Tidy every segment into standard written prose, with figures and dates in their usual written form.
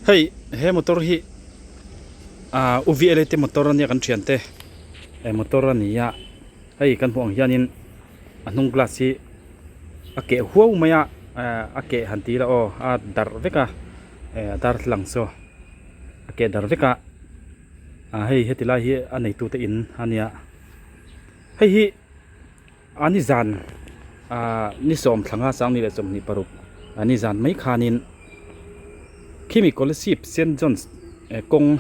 Hei he motor hi ah u v l a te motor ania kan thiante motor a ni a hei kan hmuh ang hianin a hnung glass hi a keh huau mai a eh a keh han ti ila aw a darh vek a eh a darthlalang saw a keh darh vek a ah hei heti lai hi a neitu te in a nia hei hi a ni zan ah ni sawm thlanga sangni leh 26 a ni zan mai khanin khimi kolasib Saint John's kawng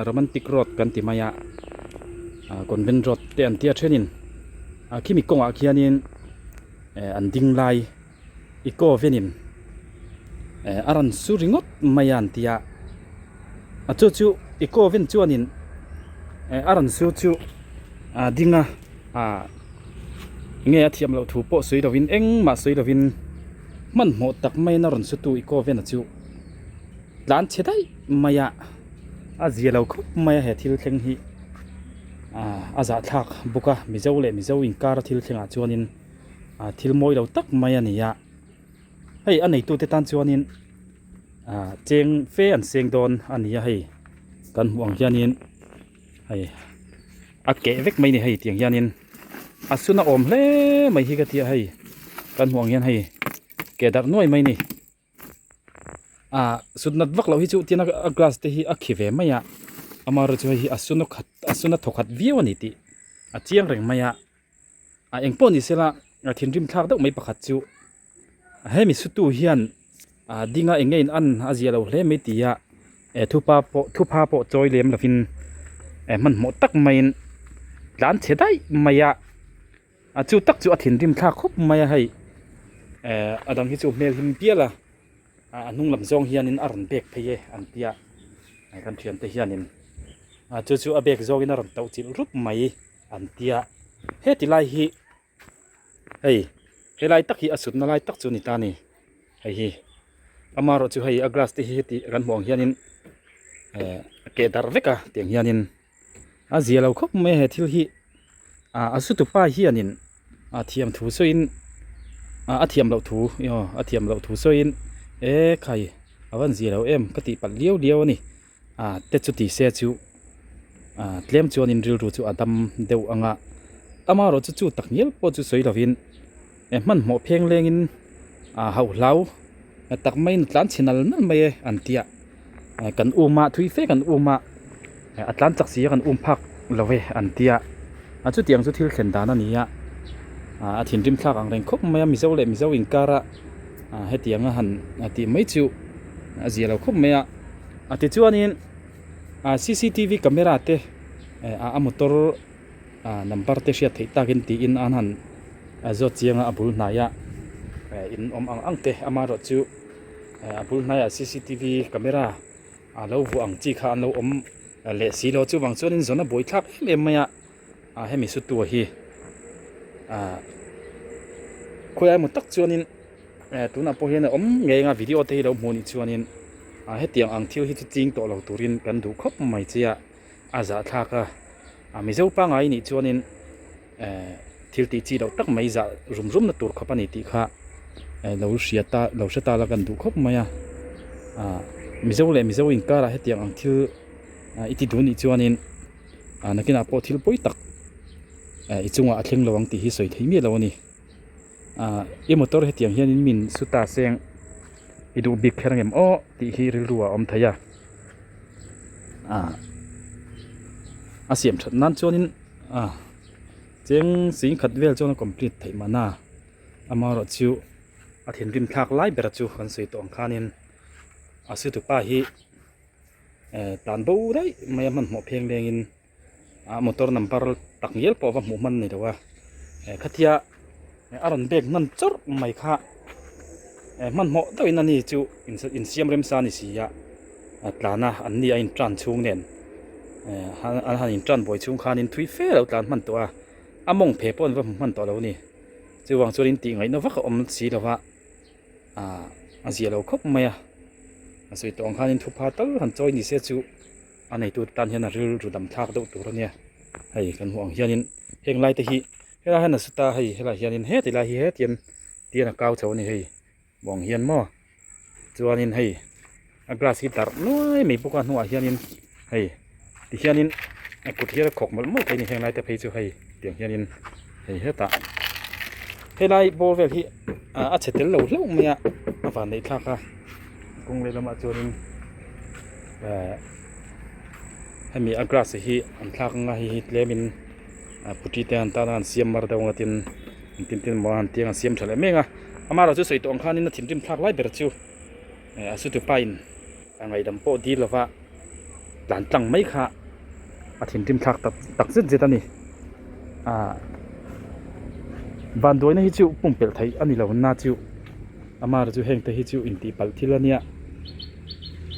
romantic road kan ti mai a ah convent road te an tia thenin ah khimi kawngah khianin eh an ding lai eco venin eh a rawn su ringawt mai a an ti a a chu chu eco ven chuanin eh a rawn su chu a ding a ah nge a thiam loh thu pawh sawi lovin engmah sawi lovin hmanhmawh tak maiin a rawn su tu eco ven a chu tlan chhe daih mai a a zia lo khawp mai a he thil thleng hi ah a zahthlak bawk a mizo leh mizo inkar a thil thlengah chuanin. ah thil mawi lo tak mai a ni a hei a neitute tan chuanin ah cheng fe an seng dawn a ni a hei kan hmuh ang hianin hei a keh vek mai a ni hei tiang hianin a sun a awm hle mai hi ka tia hei kan hmuh ang hian hei keh darh nuai mai a ni. Ah sut nat vak loh hi chu tin a glass te hi a khi ve mai a amaherawhchu chu hei hi a sun a khat a sun a thaw khat viau a ni tih a chiang reng mai a a eng pawh ni sela a thinrim thlak deuh mai pakhat chu hemi sutu hian ah dinga eng nge in an a zia lo hle mai tia eh thupa pawh thupha pawh chawi lem lovin eh hmanhmawh tak maiin tlan chhe daih mai a. A chu tak chu a thinrim thlak khawp mai a hei eh a dang hi chu hmel him pial a a hnung lam zawng hianin a rawn bek phei e an tia kan thiante hianin a chu chu a bek zawngin a rawn tauh chilh rup mai an tia heti lai hi hei helai tak hi a sutna lai tak chu a ni ta a ni hei hi amaherawh chu hei a glass te hi heti kan hmuh ang hianin eh a keh darh vek a tiang hianin. A zia lo khawp mai a he thil hi ah a zu tupa hianin a thiam thu sawiin ah a thiam loh thu aw a thiam loh thu sawiin e khai a van zia lo em ka tih palh liau liau a ni ah te chu ti se chu ah tlem chuanin rilru chu a dam deuh ang a amaherawh chu chu tak ngial pawh chu sawi lovin eh hmanhmawh pheng lengin ah hauh hlau tak maiin a tlan chhe nal nal mai e an tia kan um a thui fe kan um a a tlan chak si a kan um phak lo e an tia a chutiang chu thil thlen dan a ni a a thinrim thlak ang reng khawp mai a mizo leh mizo inkar a hetiang a han tih mai chu a zia lo khawp mai a a tichuanin cctv camera te a motor number te hriat theih takin tiin an han zawt chiang a a bul hnaiah in awm ang ang te amaherawh chu a bul hnaiah cctv camera a lo vuah ang chi kha an lo awm leh si lo chuvang chuanin zawn a buai thlak em em mai a ah hemi su tua hi ah khawi emaw tak chuanin eh tunah pawh hian a awm ngei ang a video te hi lo hmuh anih chuanin ah hetiang ang thil hi chu ching tawh lo turin kan duh khawp mai che a. A zahthlak a, a Mizo pangngai nih chuanin eh thil tih chi loh tak mai zah rum rum na tur khawp a ni tih kha eh lo hria ta lo hre ta la kan duh khawp mai a, ah Mizo leh Mizo inkarah hetiang ang thil i ti duh nih chuanin ah nakinah pawh thil pawi tak eh i chungah a thleng lo ang tih hi sawi thei miah lo a ni. Ah i motor hetiang hianin min su ta seng i duh bik kher angem aw tih hi rilru a awm thei a. Ah a siam that nan chuanin ah cheng sing khat vel chuan a complete theih mahna amaherawh chu a thinrim thlak lai ber chu kan sawi tawh ang khanin a sutupa hi eh tlan bo daih mai a hmanhmawh pheng lengin a motor number tak ngial pawh va hmuh hman a ni lo a eh khatia a rawn bag hman chawrh mai kha eh hmanhmawh deuhin ani chu insiam remsa a ni si a a tlan a an ni a intran chhung nen eh an han intran buai chhung khanin thui fe lo tlan hman tawh a a mawng phe pawh an va hmu hman tawh lo a ni chuvang chuanin tih ngaihna vak a awm si lo va ah a zia lo khawp mai a a sawi tawh ang khanin thupha tal han chawi ni se chu. A neitu tan hian a rilru dam thlak deuh tur a nia hei kan hmuh ang hianin heng lai te hi helai hian a su ta hei helai hianin heti lai hi hetian tian a kau chho a ni hei hmuh ang hian maw chuanin hei. A glass hi darh nuai mai bawk a hnuah hianin hei ti hianin a kut hian a khawk mawlh mawlh thei a ni heng lai te phei chu hei tiang hianin hei hetah helai bawr vel hi ah a chhe tel lo hlauh mai a a van neih thlak a kawng lehlamah chuanin eh hemi a glass hi an thlak anga hei hi tlemin ah putty te an tan a an siam mar deuh ang a tin engtin tin emaw an tiang an siam tha leh mek a amaherawhchu sawi tawh ang khanin a thinrim thlak lai ber chu. A sutupa in a ngaihdam pawh dil lova tlan tlang mai kha a thinrim thlak tak tak zet zet a ni. Ahh vanduaina hi chu pumpelh theih a ni lo na chu amah chu heng te hi chu intihpalh thil a nia.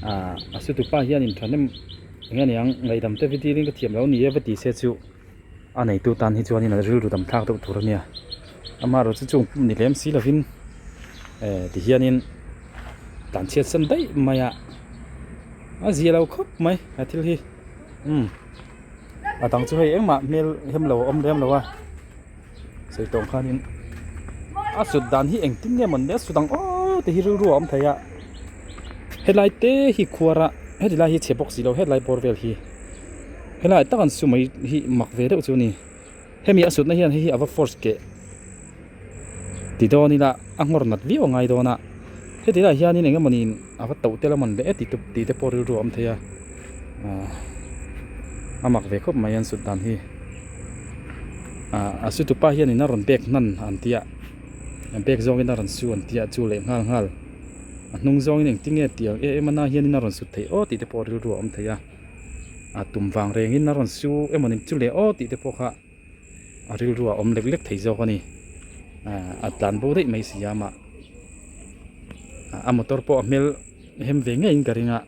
Ahh a sutupa hian in thahnem eng nge niang ngaihdam te va dilin ka thiam lo ni e va ti se chu a neitu tan hi chuanin a rilru dam thlak deuh tur a nia amaherawhchu chung ni lem si lovin eh ti hianin tlan chhiat san daih mai a a zia lo khawp mai he thil hi umm a dang chu hei engmah hmel hem lo a awm lem lo a sawi tawng khanin a sut dan hi engtin nge mawn le a sut ang aw tih hi rilru a awm thei a helai te hi khuar a heti lai hi chhe bawk si lo helai bawr vel hi. Helai tak an su mai hi mak ve deuh chu a ni. Hemi a sutna hian hei hi a va force keh ti dawn ila a nghawr nat viau a ngai dawn a. Heti lai hianin eng emawni a va toh tel a mawn le e tih te pawh rilru a awm thei a. Ahh a mak ve khawp mai an sut dan hi. Ahh a sutupa hianin a rawn bek hnan an tia bek zawngin a rawn su an tia chu leh nghal nghal a hnung zawngin engtin nge tih ang em em a na hianin a rawn sut theih aw tih te pawh rilru a awm thei a. A tum vang rengin a rawn su emaw ni chu leh aw tih te pawh kha a rilru a awm lek lek thei zawk a ni. A tlan bo daih mai si a amah a motor pawh a hmel hem ve ngeiin ka ring a,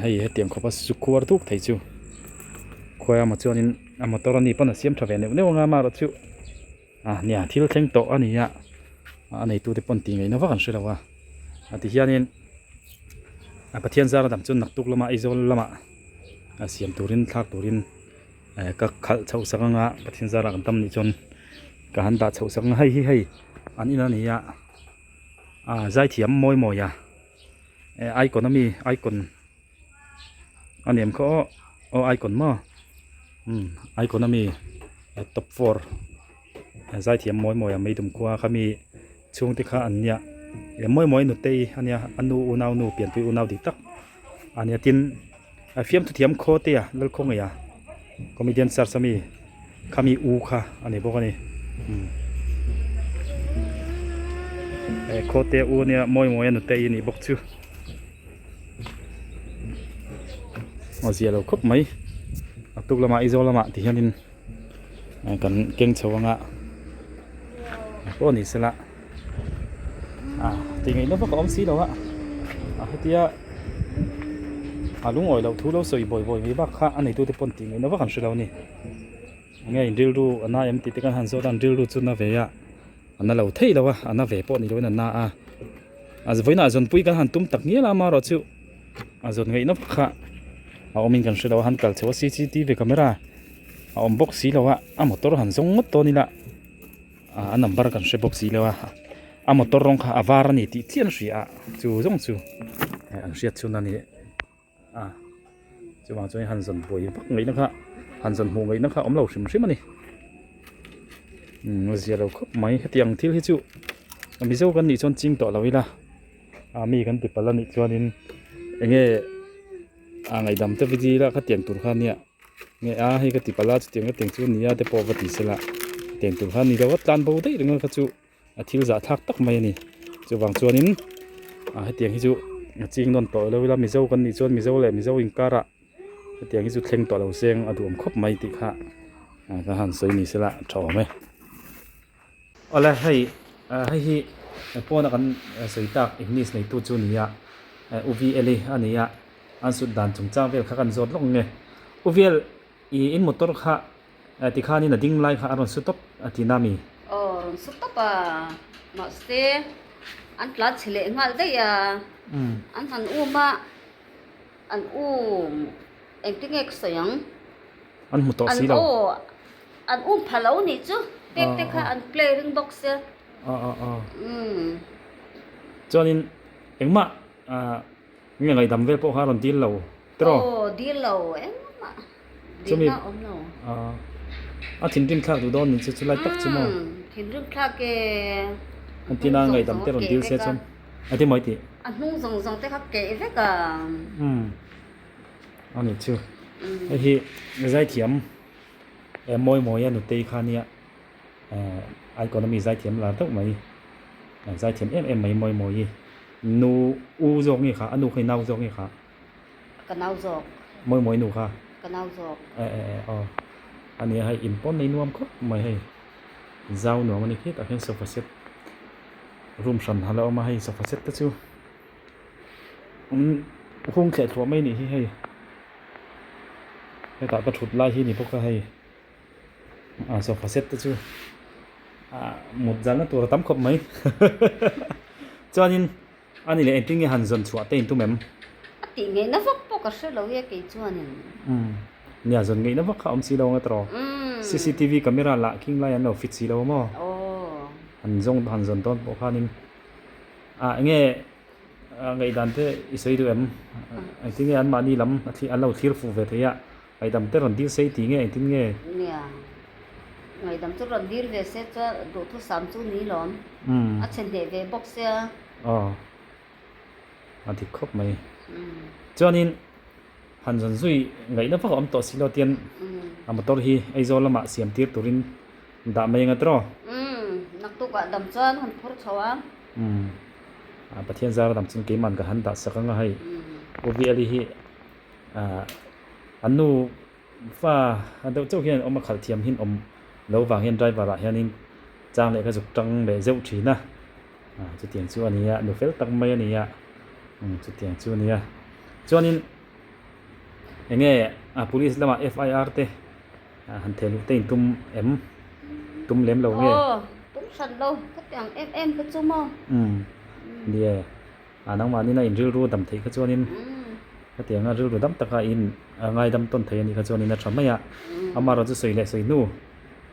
hei hetiang khawpa su khuar duk thei chu khawi emaw chuanin a motor a ni pawn a siam tha ve neuh neuh anga amaherawhchu a nia thil thleng tawh a ni a, a neitute pawn tih ngaihna vak an hre lo a, a ti hianin. A Pathian zara dang chu naktuk lamah Aizawl lamah a siam turin thlak turin eh ka khalh chhoh sak anga Pathian zara kan tam nih chuan ka han dah chhoh sak anga hei hi hei an in a ni a ah zaithiam mawi mawi a eh icon ami icon a ni em kha aw aw icon maw umm icon ami top four zaithiam mawi mawi a meidum khua kha mi. Chhungte kha an nia eh mawi mawi nutei a nia a nu unau nu pianpui unau dik tak a nia tin a fiamthu thiam khaw te a lalkhaw ngei a comedian search ami khami u kha a ni bawk a ni umm eh khaw te u ania mawi mawi a nutei a nih bawk chu a zia lo khawp mai a tuk lamah Aizawl lamah ti hianin. Kan keng chho anga pawh ni sela a tih ngaihna vak a awm si lo a a hetia a lungawi loh thu lo sawi bawi bawi mai bak kha a neitute pawn tih ngaihna vak an hre lo a ni enge in rilru a na em tih te khan han zawt a an rilru chu na ve a a na lo theih lo a a na ve pawh ni loin a na a a vawiinah zawnpui kan han tum tak ngial a amaherawhchu a zawn ngaihna vak kha a awmin kan hre lo a han kal chho a cctv camera. A awm bawk si lo a a motor han zawng ngawt dawn ila ah a number kan hre bawk si lo a a motor rawng kha a var a ni tih chiah an hria a chu zawng chu eh an hriat chhun a ni a chuvang chuan han zawn buai vak ngaihna kha han zawn hmuh ngaihna kha a awm lo hrim hrim a ni umm a zia lo khawp mai hetiang thil hi chu mizo kan nih chuan ching tawh lo ila a mi kan ti palh a nih chuanin eng nge a ngaihdam te viti ila khatiang tur kha nia. Nge a hei ka ti palh a chutiang ka tiang chu nia te pawh va ti sela tiang tur kha ni lo a tlan bo daih ringawt kha chu a thil zah thlak tak mai a ni chuvang chuanin ah hetiang hi chu a ching nawn tawh lo ila mizo kan nih chuan mizo leh mizo inkarah hetiang hi chu thleng tawh lo seng a duhawm khawp mai tih kha ka han sawi ni sela tha awm e. Awle hei hei hi pawna kan sawi tak Ignis neitu chu a ni a UVL-i a ni a. An sut dan chungchang vel kha kan zawt lawk nge. U Vel, i in motor kha tikhanin a ding lai kha a rawn su tawp a ti na mi? Aw, rawn su tawp a. Mahse, an tlan chhe leh nghal daih a. An han um a, an um engtinge ka sawi ang? An hmu tawh si lo. Aw, an um pha lo nih chu. Pek te kha an play ring bawk sia. Aw, aw, aw. Chuanin engmah. Nge ngaihdam vel pawh kha a rawn dil lo tiraw? Aw dil lo engmah dilna awm lo. A thinrim thlak duh dawn nih chu chulai tak chu maw? Umm thinrim thlak e. An tina ngaihdam te rawn dil se chuan a ti mawi tih? A hnung zawng zawng te kha keh vek a. Umm a ni chu. Hei hi zaithiam mawi mawi a nutei kha nia. Icon ami zaithiam lar deuh mai zaithiam em em mai mawi mawi nu u zawk nge kha a nu kha i nau zawk nge kha ka nau zawk mawi mawi nu kha ka nau zawk e e e aw ania hei in pawn nei nuam khawp mai hei zau nuam ani khitah khian sofa set room hran a la awm a hei sofa set te chu hung thleh thluah mai anih hi hei hetah ka thut lai hi ni bawk a hei. A sofa set te chu ah mut zalna tur a tam khawp mai chuanin a ni leh engtin nge han zawn chhuah te in tum em? A tih ngeihna vak pawh ka hre lo e kei chuanin. Umm nia zawn ngeihna vak kha a awm si lo ang atawh cctv camera lah khing lai an lo fit si lo a maw? Aw. Han zawng han zawn dawn pawh khanin ah enge ngaihdan te i sawi duh em? Engtin nge anmahni lam an lo thlir fuh ve thei a Ngaihdam te rawn dil se i ti nge engtin nge? Nia, ngaihdam chu rawn dil ve se chuan duhthusam chu ni lawm. A chhe hneh ve bawk sia. Aw, a dik khawp mai. Chuanin han zawn zui ngaihna vak a awm tawh si lo tian a motor hi Aizawl lamah siam tir turin dah mai anga tiraw? Umm, naktukah dam chuan han phur chho a. Umm, Pathian zara dam chuan keiman ka han dah sak anga hei U Viali hi An nu fa deuh chauh hian awm a khalh thiam hin awm lo vang hian driver ah hianin chang leh ka zuk tang leh zeuh thin a, chutiang chu a ni a, nu fel tak mai a ni a, chutiang chu a ni a. Chuanin eng nge police lamah FIR te han theh luh te in tum em? Tum lem lo nge? Aw, tum hran lo, khatiang em em kha chu maw? Umm, nie. A nangmahni na in rilru dam theih kha chuanin hetianga rilru dam taka in ngaidam tawn thei a nih kha chuanin a tha mai a. Amaherawh chu sawi leh sawi hnu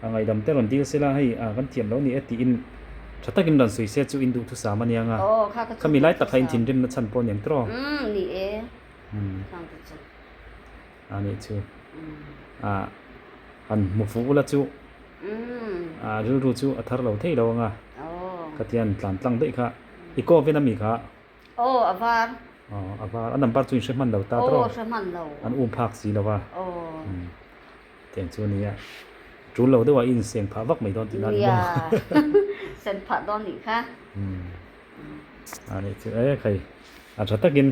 a ngaihdam te rawn dil sela hei kan thiam lo ni e tiin tha takin rawn sawi se chu in duhthusam a nia nga. Khami lai tak kha in thinrim na chhan pawh a ni ang tiraw? A nih chu. Han hmu fuh ula chu rilru chu a thar lo thei lo anga khatian tlan tlang daih kha. I call vel ami kha? Aw a var. Aw a var. A number chu in hre hman lo ta tawh. Aw hre hman lo. An um phak si lo a. Aw. Tiang chu ania. Tul lo deuh a i inseng phah vak mai dawn tih na ni maw? Nia. Sen phah dawn nih kha. A nih chu e khai. A tha takin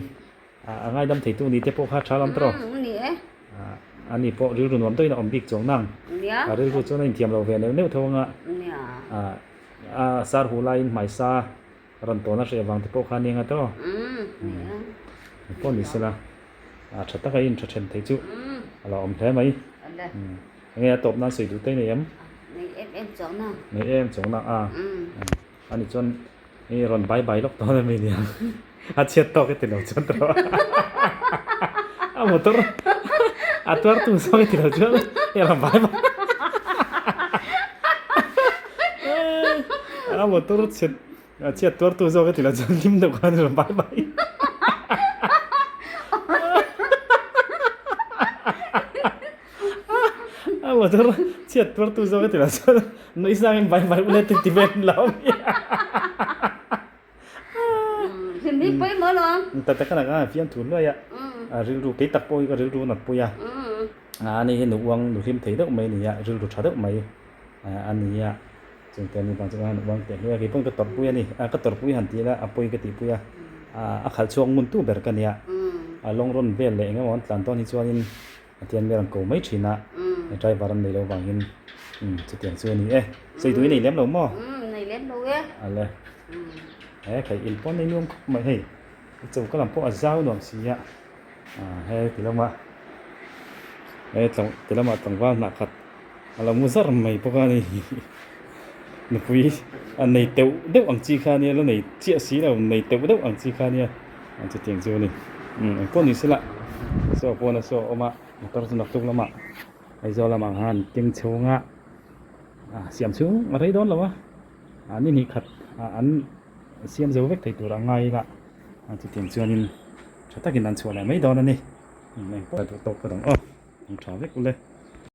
a ngaidam theitu ni te pawh kha tha lam tawh. Umm ni e. Ani pawh rilru nuam deuhin a awm bik chuang nang. Nia. A rilru chuan a inthiam lo ve neuh neuh tho anga. Nia. A sar hu laiin hmaisa rawn tawn a hreh vang te pawh kha nia nga tawh. Eng pawh ni sela a tha taka in tha then thei chu a lo awm hle mai. Enge a tawp nan sawi duh te nei em? Nei em em chuang na. Nei em chuang na a. Ani chuan i rawn bai bai lawk dawn ami nia. A chhiat tawk i ti lo chuan tawh. A motor a tuar tu zawk i ti lo chuan i rawn bai bai. A motor chhiat a chhiat tuar tu zawk i ti lo chuan hlim deuh khan i rawn bai bai. A motor chhiat tuar tu zawk i ti lo chuan nuih sangin bai bai ule ti vel lo ami. Hlim hi pawimawh lo ang. Ta tak a nak a fiam thu hluai a, a rilru kei tak pawh hi ka rilru nat pui a. A ni hi nu uang nu hlim thei deuh mai a ni a, rilru tha deuh mai a ni a. Chung te ni bang chu nu uang teh hluai a, kei pawhin ka tawrhpui a ni. Ka tawrhpui han tih ila a pawi ka tihpui a, a khalh chhuak ngun tu ber ka nia. A lawng rawn vel leh eng emaw an tlan dawn hi chuanin a tian ber an ko mai thin a, driver an nei lo vangin chutiang chu a ni e. Sawi duh i nei lem lo maw? Umm nei lem lo e. Ale. He khai in pawn nei nuam khawp mai hei. Choka lam pawh a zau nuam si a. He ti lama he ti lama tlangval hnah khat a lo mu zar mai bawk a ni. Nupui a nei teuh deuh ang chi kha ania la nei chiah si lo nei teuh deuh ang chi kha ania chutiang chu a ni. Umm engpawh ni sela saw pawn a saw a awm a motor chu naktuk lamah Aizawl lamah khan keng chhunga siam chhung a rei dawn lo a, ni hnih khat an siam zo vek thei tur a ngai ila chutiang chuanin. Tha takin an chhuah leh mai dawn a ni. Eng pawh duh tawk ka dang aw. Ang tha vek ule.